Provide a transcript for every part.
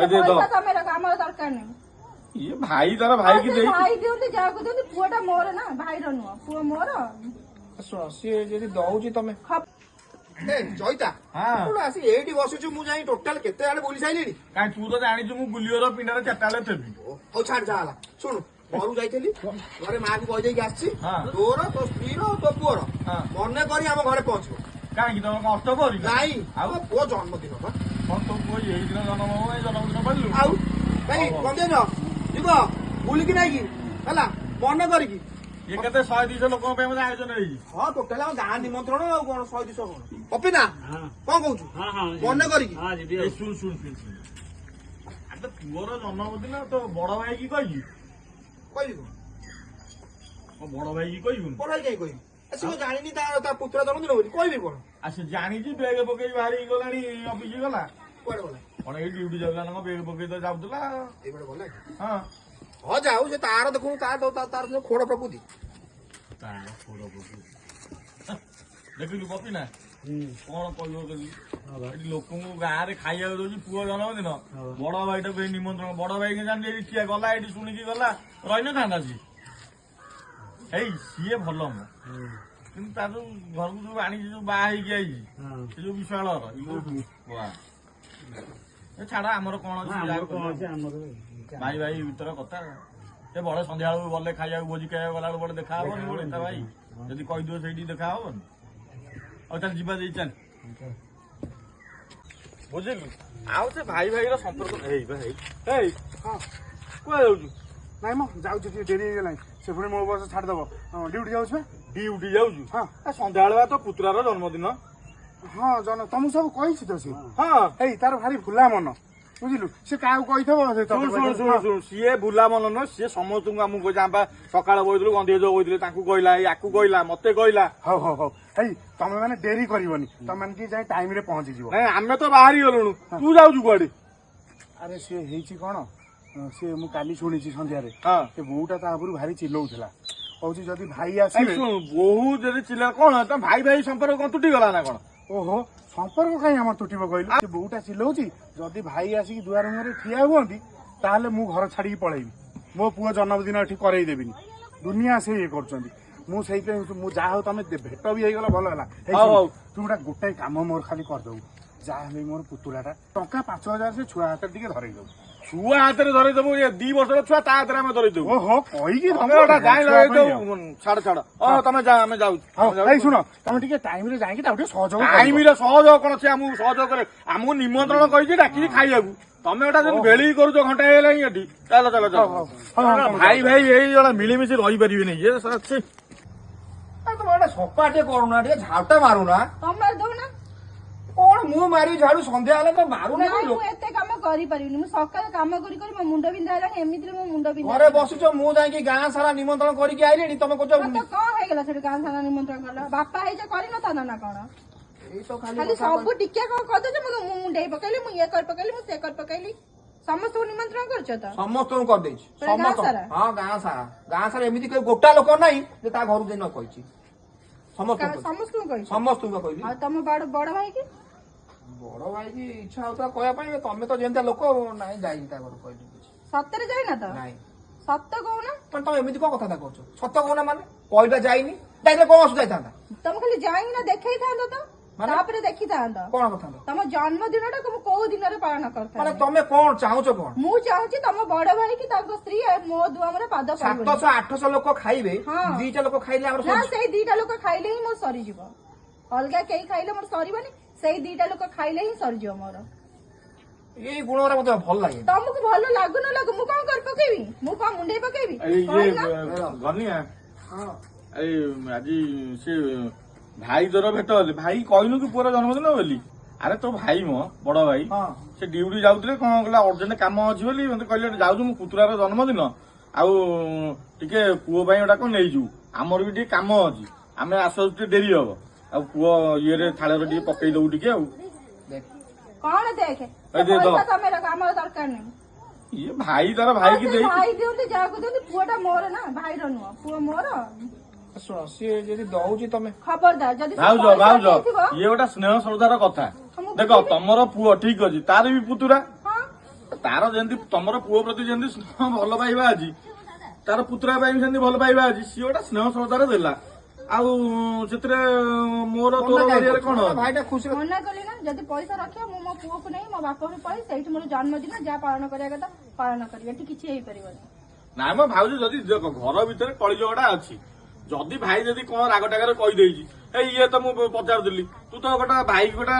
ସେ ଦେ, ପଇସା ଦବ। ତମେ ରଖ, ଆମର ଦରକାର ନାହିଁ। ଇଏ ଭାଇ ତାର ଭାଇ କି ହଁ, ସେ ଦେଇଛି। ଭାଇ ଦିଅନ୍ତି, ଯାହାକୁ ଦିଅନ୍ତି, ପୁଅଟା ମୋର ନା, ଭାଇର ନୁହଁ, ପୁଅ ମୋର। ଶୁଣ, ସିଏ ଯଦି ଦଉଛି ତମେ ଏ ଜଇତା, ହଁ। ତୁ ଆସି ଏଇଠି ବସିଛୁ, ମୁଁ ଯାଇ ଟୋଟାଲ କେତେ ଆଡେ ବୁଲି ସାରିଲିଣି। କାଇଁ, ତୁ ତ ଜାଣିଛୁ ମୁଁ ଗୁଲିଅର ପିଣ୍ଡାରେ 4ଟା ବେଳେ ଥେବି। ହଉ ଛାଡ, ଯାହା ହେଲା। ଶୁଣୁ, ଘରୁ ଯାଇଥିଲି, ଘରେ ମାକୁ କହିଦେଇକି ଆସିଛି। ତୋର, ତୋ ସ୍ତ୍ରୀର, ତୋ ପୁଅର ମନେ କରି ଆମ ଘରେ ପହଞ୍ଚିବ। କାହିଁକି, ତମେ କଣ ଅଷ୍ଟପ୍ରହରୀ? ନାଇଁ। ଆଉ? ମୋ ପୁଅ ଜନ୍ମଦିନ ବା। କଣ, ତୋ ପୁଅ ଏଇ ଦିନ ଜନ୍ମ ହବ? ଏଇ ଜନ୍ମଦିନ ପାଳିଲୁ? ଆଉ ଭାଇ ହଉ, ହଉ। ବନ୍ଦେଜ ଯିବ ବୁଲିକି ନାଇଁ କି ହେଲା ମନେ କରିକି। ଇଏ କେତେ, 100-200 ଲୋକଙ୍କ ପାଇଁ ବୋଧେ ଆୟୋଜନ ହେଇଛି? ହଁ, ଟୋଟାଲ ଆମ ଗାଁ ନିମନ୍ତ୍ରଣ, ଆଉ କଣ 100-200 କଣ? ପପିନା, କଣ କହୁଛୁ? ହଁ। ମନେ କରିକି। ହଁ, ଯିବି। ଏଇ ଶୁଣ ଶୁଣ ଶୁଣ ଶୁଣ, ଆରେ ତୋ ପୁଅର ଜନ୍ମଦିନ, ତୋ ବଡ ଭାଇ କି କହିବି? କହିବି କଣ? ମୋ ବଡ ଭାଇ କି କହିବୁନି? ବଡ ଭାଇ କାହିଁ କହିବି? ଆ, ସେ କଣ ଜାଣିନି ତା ପୁତୁରା ଜନ୍ମଦିନ ବୋଲି? କହିବି କଣ? ଆଉ ସେ ଜାଣିଛି, ବେଗ ପକେଇ ବାହାରିକି ଗଲାଣି, ଅଫିସ ଗଲା। କୁଆଡେ ଗଲା? କଣ, ଏଇ ଡ୍ୟୁଟି ଯାଉଥିଲା ନା କଣ, ବେଗ ପକେଇ ତ ଯାଉଥିଲା। ଏଇପଟେ ଗଲା କି? ହଁ। ହଁ, ଯାଉ ସେ। ତାର ଦେଖୁନୁ, ତାର ତାର ଯୋଉ ଖୋଡ ପ୍ରକୃତି। ତାର ଖୋଡ ପ୍ରକୃତି ଦେଖିଲୁ ପପିନା? କଣ କହିବ ଯଦି ଏଠି ଲୋକଙ୍କୁ ଗାଁରେ ଖାଇବାକୁ ଦଉଛି ପୁଅ ଜନ୍ମଦିନ, ବଡ ଭାଇଟାକୁ ଏଇ ନିମନ୍ତ୍ରଣ, ବଡ ଭାଇ କି ଜାଣି ଏଇଠି ଠିଆ ଗଲା, ଏଇଠି ଶୁଣିକି ଗଲା, ରହିନଥାନ୍ତା ସିଏ? ଏଇ ସିଏ ଭଲ ମୁଁ, କିନ୍ତୁ ତାର ଯୋଉ ଘରକୁ ଯୋଉ ଆଣିଛି, ଯୋଉ ବାହା ହେଇକି ଆଇଛି, ସେ ଯୋଉ ବିଶାଳର ଇଏ ବୋପା। ଏ ଛାଡ, ଆମର କଣ ଅଛି? ଯାହା ଆମର କଣ କରିବ। ଅଛି ଆମର? ଭାଇ ଭାଇ ଭିତର କଥା। ସେ ବଡ ସନ୍ଧ୍ୟା ବେଳକୁ ଗଲେ ଖାଇବାକୁ, ଭୋଜି ଖାଇବାକୁ ଗଲା ବେଳକୁ ବଡ ଦେଖା ହବନି? ବଡ ତା ଭାଇ ଯଦି କହିଦିଅ ସେଇଠି ଦେଖା ହବନି? ଆଉ ଚାଲ ଯିବା, ଦେଇ ଚାଲ, ବୁଝିଲୁ? ଆଉ ସେ ଭାଇ ଭାଇର ସମ୍ପର୍କ। ଏଇ ବା, ଏଇ ଏଇ। ହଁ। କୁଆଡେ ଯାଉଛୁ? ନାଇଁ ମ, ଯାଉଛି, ଟିକେ ଡେରି ହେଇଗଲାଣି, ସେ ପୁଣି ମୋ ବସ ଛାଡ଼ିଦବ। ଡ୍ୟୁଟି ଯାଉଛି ବା। ଡ୍ୟୁଟି ଯାଉଛୁ? ହଁ। ସନ୍ଧ୍ୟାବେଳେ ବା ତୋ ପୁତୁରାର ଜନ୍ମଦିନ। ହଁ, ଜନ ତମକୁ ସବୁ କହିଛି ତ ସେ। ହଁ। ଏଇ ତାର ଭାରି ଭୁଲା ମନ, ବୁଝିଲୁ? ସେ କାହାକୁ କହିଥିବ, ସେ ତତେ ଶୁଣ ଶୁଣ। କହିଥିବ। ଶୁଣ ଶୁଣ, ସିଏ ଭୁଲା ମନ ନୁହଁ, ସିଏ ସମସ୍ତଙ୍କୁ ଆମକୁ କହିଛି। ଆମେ ବା ସକାଳେ ବଇଥିଲୁ, ଗନ୍ଧିଏ ଯୋଉ ବଇଥିଲେ, ତାଙ୍କୁ କହିଲା, ଏଇ ଆକୁ କହିଲା, ମତେ କହିଲା। ହଉ ହଉ ହଉ, ଏଇ ତମେ ମାନେ ଡେରି କରିବନି, ତମେ ମାନେ ଟିକେ ଯାଇ ଟାଇମରେ ପହଞ୍ଚିଯିବ। ନାଇଁ, ଆମେ ତ ବାହାରି ଗଲୁଣୁ, ତୁ ଯାଉଛୁ କୁଆଡେ? ଆରେ ସିଏ ହେଇଛି କଣ, ସିଏ ମୁଁ କାଲି ଶୁଣିଛି ସନ୍ଧ୍ୟାରେ, ସେ ବୋଉଟା ତା ଉପରୁ ଭାରି ଚିଲଉଥିଲା, କହୁଛି ଯଦି ଭାଇ ଏଇ ଆସିବେ। ଶୁଣୁ, ବୋହୁ ଯଦି ଚିଲା କଣ, ତମ ଭାଇ ଭାଇ ସମ୍ପର୍କ କଣ ତୁଟିଗଲା ନା କଣ? ଓହୋ, ସମ୍ପର୍କ କାହିଁ ଆମର ତୁଟିବ କହିଲୁ? ସେ ବୋଉଟା ଚିଲଉଛି, ଯଦି ଭାଇ ଆସିକି ଦୁଆର ମୁହଁରେ ଠିଆ ହୁଅନ୍ତି ତାହେଲେ ମୁଁ ଘର ଛାଡିକି ପଳେଇବି, ମୋ ପୁଅ ଜନ୍ମଦିନ ଏଠି କରେଇ ଦେବିନି। ଦୁନିଆ ସେ ଇଏ କରୁଛନ୍ତି। ମୁଁ ସେଇଥିପାଇଁ ମୁଁ ଯାହା ହଉ ତମେ ଭେଟ ବି ହେଇଗଲା, ଭଲ ହେଲା। ଏଇ ହଉ, ଶୁଣୁ, ହଉ। ତୁ ଗୋଟାଏ କାମ ମୋର ଖାଲି କରିଦବୁ, ଯାହା ହେଲେ ବି ମୋର ପୁତୁରାଟା ଟଙ୍କା 5,000 ସେ ଛୁଆ ହାତରେ ଟିକେ ଧରେଇ ଦବୁ। ଛୁଆ ହାତରେ ଧରେଇଦବୁ? ଇଏ 2 ବର୍ଷର ଛୁଆ, ତା ହାତରେ ଆମେ ଧରେଇଦବୁ? ଓହୋ, କହିକି ତମେ ଦବୁ, ଗୋଟା ଯାଇ ଛୁଆ ପାଇଁ ଲଗେଇ ଆଉ। ଦବୁ। ଛାଡ ଛାଡ, ହଁ, ତମେ ଯା, ଆମେ ଯାଉଛୁ। ହଉ। ଆମେ ଯାଉଛୁ। ଏଇ ଶୁଣ, ତମେ ଟିକେ ଟାଇମରେ ଯାଇକି ତାକୁ ଟିକେ ସହଯୋଗ କରିବ। ଟାଇମିରେ ସହଯୋଗ କଣ? ସେ ଆମକୁ ସହଯୋଗ କରେ? ଆମକୁ ନିମନ୍ତ୍ରଣ କହିଛି, ଡାକିଛି ଖାଇବାକୁ। ତମେ ଗୋଟା ଯେମିତି ଭେଳି କରୁଛ, ଘଣ୍ଟା ହେଇଗଲାଣି ଏଠି। ଚାଲ ଚାଲ ଚାଲ। ହଉ, ହଉ, ହଉ, ହଉ, ଭାଇ ଭାଇ ଏଇ ଜଣେ ମିଳିମିଶି ରହିପାରିବେନି ଇଏ ଛି। ଆ, ତମେ ଗୋଟେ ସଫା ଟିକେ କରୁନା, ଟିକେ ଝାଡୁଟା ମାରୁନା। ତମେ ଦଉନା। କଣ ମୁଁ ମାରିବି ଝାଡୁ? ସନ୍ଧ୍ୟା ହେଲେ ତ ମାରୁନା। ନାଇଁ, ମୁଁ ଏତେ କାମ କରିପାରିବିନି। ମୁଁ ସକାଳେ କାମ କରି କରି ମୋ ମୁଣ୍ଡ ବିନ୍ଧା ହେଲାଣି, ଏମିତିରେ ମୋ ମୁଣ୍ଡ ବିନ୍ଧା। ଘରେ ବସିଛ, ମୁଁ ଯାଇକି ଗାଁ ସାରା ନିମନ୍ତ୍ରଣ କରିକି ଆଇଲିଣି, ତମେ କହୁଛ। ହଁ, ତ କଣ ହେଇଗଲା ସେଠି? ଗାଁ ସାରା ନିମନ୍ତ୍ରଣ କଲ, ବାପା ହେଇଛ, କରିନଥାନ୍ତ ନା କଣ? ଏଇ ତ ଖାଲି ଖାଲି କଥା। ସବୁ ଟିକେ କଣ କରିଦଉଛ, ମୁଁ ମୁଣ୍ଡେଇ ପକେଇଲି, ମୁଁ ଇଏ କରି ପକେଇଲି, ମୁଁ ସେ କରି ପକେଇଲି। ସମସ୍ତଙ୍କୁ ନିମନ୍ତ୍ରଣ କରୁଛ ତ? ସମସ୍ତଙ୍କୁ କରିଦେଇଛି। ପୁରା ଗାଁ ସମସ୍ତ ସାରା? ହଁ, ଗାଁ ସାରା, ଗାଁ ସାରା। ଏମିତି କେହି ଗୋଟା ଲୋକ ନାହିଁ ଯେ ତା ଘରକୁ ଯାଇ ନ କହିଛି। ସମସ୍ତଙ୍କୁ କହିଛି। ସମସ୍ତଙ୍କୁ କହିଛ? ସମସ୍ତଙ୍କୁ କହିଲି। ଆଉ ତମ ବଡ ବଡ ଭାଇ କି? ବଡ ଭାଇ କି ଇଚ୍ଛା ହଉଥିଲା କହିବା ପାଇଁ, ତମେ ତ ଯେମିତିଆ ଲୋକ, ନାଇଁ, ଯାଇନି ତା ଘରକୁ, କହିଲି କିଛି। ସତରେ ଯାଇନା ତ? ନାଇଁ। ସତ କହୁନ। ମାନେ ତମେ ଏମିତି କଣ କଥା କହୁଛ? ସତ କହୁନା ମାନେ? କହିବା ଯାଇନି, ଯାଇଥିଲେ କଣ ଅସୁବିଧା ହେଇଥାନ୍ତା? ତମେ ଖାଲି ଯାଇକିନା ଦେଖେଇଥାନ୍ତ ତ। ମାନେ? ତାପରେ ଦେଖିଥାନ୍ତ। କଣ କରିଥାନ୍ତ? ତମ ଜନ୍ମଦିନ ଟା ମୁଁ କୋଉ ଦିନରେ ପାଳନ ମାନେ କରିଥାନ୍ତି? ତମେ କଣ ଚାହୁଁଛ କଣ? ମୁଁ ଚାହୁଁଛି ତମ ବଡ ଭାଇ କି ତାଙ୍କ ସ୍ତ୍ରୀ ମୋ ଦୁଆମରେ ପାଦ ପାଇବନି। 700-800 ଲୋକ ଖାଇବେ। ହଁ। ଦିଟା ଲୋକ ଖାଇଲେ ଆମର ନା। ସରିଯିବ। ସେଇ ଦିଟା ଲୋକ ଖାଇଲେ ହିଁ ମୋର ସରିଯିବ, ଅଲଗା କେହି ଖାଇଲେ ମୋର ସରିବନି। ସେଇ ଦିଟା ଲୋକ ଖାଇଲେ ହିଁ ସରିଯିବ ମୋର। ଏଇ ଗୁଣ ଗୁରା ମତେ ଭଲ ଲାଗେ। ତମକୁ ଭଲ ଲାଗୁ ନ ଲାଗୁ, ମୁଁ କଣ କରି ପକେଇବି? ମୁଁ କଣ ମୁଣ୍ଡେଇ ପକେଇବି? ଏଇ ଇଏ କହୁନ? ଗନିଆ। ହଁ। ଏଇ ଆଜି ସେ ଭାଇ ତୋର ଭେଟ ହେଲେ, ଭାଇ କହିନୁ କି ପୁଅର ଜନ୍ମଦିନ ବୋଲି? ଆରେ ତୋ ଭାଇ ମୋ ବଡ ଭାଇ। ସେ ଡ୍ୟୁଟି ଯାଉଥିଲେ, କଣ କହିଲା, ଅର୍ଜେଣ୍ଟ କାମ ଅଛି ବୋଲି ମତେ କହିଲେ, ଯାଉଛୁ, ମୋ ପୁତୁରାର ଜନ୍ମଦିନ, ଆଉ ଟିକେ ପୁଅ ପାଇଁ ଗୋଟା କଣ ନେଇଯିବୁ, ଆମର ବି ଟିକେ କାମ ଅଛି, ଆମେ ଆସୁ ଆସୁ ଟିକେ ଡେରି ହବ, ଆଉ ପୁଅ ଇଏରେ ଥାଳିରେ ଟିକେ ପକେଇ ଦବୁ ଟିକେ ଆଉ। ଦେଖ। କଣ ଦେଖେ? ଏଇ ଦେ, ପଇସା ଦବ। ତମେ ରଖ, ଆମର ଦରକାର ନାହିଁ। ଇଏ ଭାଇ ତାର ଭାଇ କି ହଁ, ସେ ଦେଇଛି। ଭାଇ ଦିଅନ୍ତି, ଯାହାକୁ ଦିଅନ୍ତି, ପୁଅଟା ମୋର ନା, ଭାଇର ନୁହଁ, ପୁଅ ମୋର। ଶୁଣ, ସିଏ ଯଦି ଦଉଛି ତମେ ଖବରଦାର, ଯଦି ସେ ଭାଉଜ ପଇସା ଭାଉଜ ଦେଇଥିବ, ଇଏ ଗୋଟେ ସ୍ନେହ ଶ୍ରଦ୍ଧାର କଥା। ହଁ, ମୁଁ ଦେଖ, ବୁଝିଲି। ତମର ପୁଅ ଠିକ ଅଛି, ତାର ବି ପୁତୁରା। ତାର ଯେମିତି ତମର ପୁଅ ପ୍ରତି ଯେମିତି ସ୍ନେହ ଭଲ ପାଇବା ଅଛି, ତାର ପୁତୁରା ପାଇଁ ବି ସେମିତି ଭଲ ପାଇବା ଅଛି। ସିଏ ଗୋଟେ ସ୍ନେହ ଶ୍ରଦ୍ଧାରେ ଦେଲା, ଆଉ ସେଥିରେ ମୋର ତୋର କରିବାରେ କଣ ଅଛି? ଭାଇଟା ଖୁସିରେ ମନା କଲି ନା, ଯଦି ପଇସା ରଖିବ ମୁଁ ମୋ ପୁଅକୁ ନେଇ ମୋ ବାପ ଘରକୁ ପଳେଇ ସେଇଠି ମୋର ଜନ୍ମଦିନ ଯାହା ପାଳନ କରିବା କଥା ପାଳନ କରିବି, ଏଠି କିଛି ହେଇପାରିବନି। ନା ମୋ ଭାଉଜ, ଯଦି ଦେଖ ଘର ଭିତରେ କଳି ଝଗଡା ଅଛି, ଯଦି ଭାଇ ଯଦି କଣ ରାଗ ଟାଗରେ କହିଦେଇଛି, ଏଇ ଇଏ ତ ମୁଁ ପଚାରୁଥିଲି, ତୁ ତ ଗୋଟେ ଭାଇ ଗୋଟେ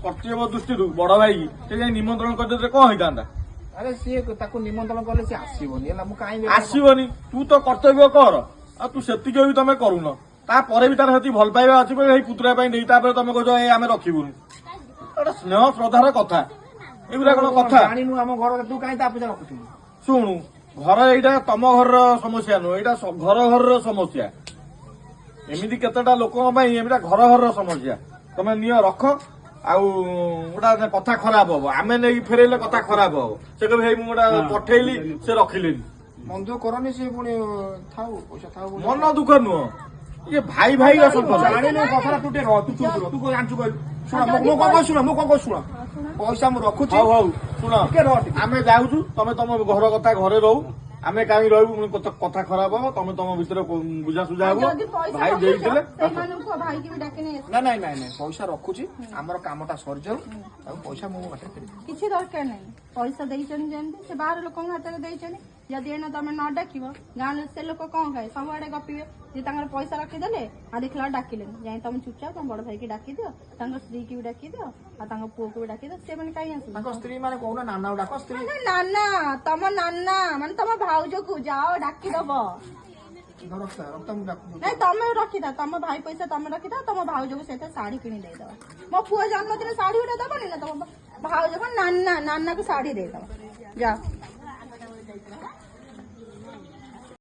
କର୍ତ୍ତବ୍ୟ ଦୃଷ୍ଟିରୁ ବଡ ଭାଇ ସେ ଯାଇ ନିମନ୍ତ୍ରଣ କରିଦେଲେ କଣ ହେଇଥାନ୍ତା? ଆରେ ସିଏ ତାକୁ ନିମନ୍ତ୍ରଣ କଲେ ସିଏ ଆସିବନି, ହେଲା ମୁଁ କାହିଁ ଆସିବନି, ତୁ ତ କର୍ତ୍ତବ୍ୟ କର, ଆଉ ତୁ ସେତିକି ବି ତମେ କରୁନ। ତାପରେ ବି ତାର ସେତିକି ଭଲ ପାଇବା ଅଛି ବୋଲି ଏଇ ପୁତୁରା ପାଇଁ ଦେଇ, ତାପରେ ତମେ କହୁଛ ଏ ଆମେ ରଖିବୁନି। ଗୋଟେ ସ୍ନେହ ଶ୍ରଦ୍ଧାର କଥା, ଏଗୁରା କଣ କଥା? ଜାଣିନୁ ଆମ ଘର, ତୁ କାହିଁ ତା ପଇସା ରଖୁଥିଲୁ? ଶୁଣୁ, ଘର ଏଇଟା ତମ ଘରର ସମସ୍ୟା ନୁହଁ, ଏଇଟା ଘର ଘରର ସମସ୍ୟା। ଏମିତି କେତେଟା ଲୋକଙ୍କ ପାଇଁ ଏମିତି ଘର ଘରର ସମସ୍ୟା। ତମେ ନିଅ ରଖ, ଆଉ ଗୋଟା କଥା ଖରାପ ହବ, ଆମେ ନେଇକି ଫେରେଇଲେ କଥା ଖରାପ ହବ। ସେ କହିବେ ହେଇ ମୁଁ ଗୋଟା ପଠେଇଲି ସେ ରଖିଲେନି। ମନ ଦୁଃଖ କରନି, ସିଏ ପୁଣି ଥାଉ ପଇସା ଥାଉ ବୋଲି। ମନ ଦୁଃଖ ନୁହଁ, ଇଏ ଭାଇ ଭାଇ ସମ୍ପର୍କ। ଜାଣିନୁ କଥାଟା, ତୁ ଟିକେ ରହ, ତୁ ଚୁପ୍ ରହ। ତୁ କଣ ଜାଣିଛୁ କହିଲୁ? ଶୁଣ, ମୁଁ କଣ କହୁଛି ଶୁଣ, ମୁଁ କଣ କହୁଛି ଶୁଣ, ପଇସା ମୁଁ ରଖୁଛି। ହଉ ହଉ ଶୁଣ, ଟିକେ ରହ ଟିକେ। ଆମେ ଯାଉଛୁ, ତମେ ତମ ଘର କଥା ଘରେ ରହୁ, ଆମେ କାହିଁ ରହିବୁ? ପୁଣି କଥା ଖରାପ ହବ। ତମେ ତମ ଭିତରେ ବୁଝାସୁଝା ଆଉ ହବ। ଯଦି ପଇସା ଭାଇ ରଖୁଛ ଦେଇଥିଲେ ସେଇମାନଙ୍କୁ ଭାଇକି ବି ଡାକି ନେଇ ଆସିବ। ନା ନାଇଁ ନାଇଁ ନାଇଁ, ପଇସା ରଖୁଛି, ଆମର କାମଟା ସରିଯାଉ, ଆଉ ପଇସା ମୁଁ ମୋ ବାଟରେ ଫେରିବି। କିଛି ଦରକାର ନାହିଁ, ପଇସା ଦେଇଛନ୍ତି ଯେମିତି ସେ ବାହାର ଲୋକଙ୍କ ହାତରେ ଦେଇଛନ୍ତି। ଯଦି ଏଇନା ତମେ ନ ଡାକିବ, ଗାଁ ସେ ଲୋକ କଣ ଖାଏ ସବୁଆଡେ ଗପିବେ ଯେ ତାଙ୍କର ପଇସା ରଖିଦେଲେ ଆଉ ଦେଖିଲା ବେଳକୁ ଡାକିଲେନି। ଯାଇ ତମେ ଚୁପଚାପ ତମ ବଡ ଭାଇକି ଡାକିଦିଅ, ତାଙ୍କ ସ୍ତ୍ରୀ କି ବି ଡାକିଦିଅ, ଆଉ ତାଙ୍କ ପୁଅକୁ ବି ଡାକିଦିଅ। ସେମାନେ କାହିଁ ଆସିବେ? ତାଙ୍କ ସ୍ତ୍ରୀ ମାନେ କହୁନା, ନାନା ଡାକ ସ୍ତ୍ରୀ। ମାନେ ନାନା, ତମ ନାନା ମାନେ ତମ ଭାଉଜକୁ ଯାଅ ଡାକିଦବ। ରଖିଥା ରଖିଥା, ମୁଁ ଡାକୁ। ନାଇଁ ତମେ ରଖିଥା, ତମ ଭାଇ ପଇସା ତମେ ରଖିଥା, ତମ ଭାଉଜକୁ ସେଇଟା ଶାଢୀ କିଣି ଦେଇଦବ। ମୋ ପୁଅ ଜନ୍ମଦିନ ଶାଢୀ ଗୋଟେ ଦବନି ନା? ତମ ଭାଉଜକୁ ନାନା, ନାନାକୁ ଶାଢୀ ଦେଇଦବ। ଯା।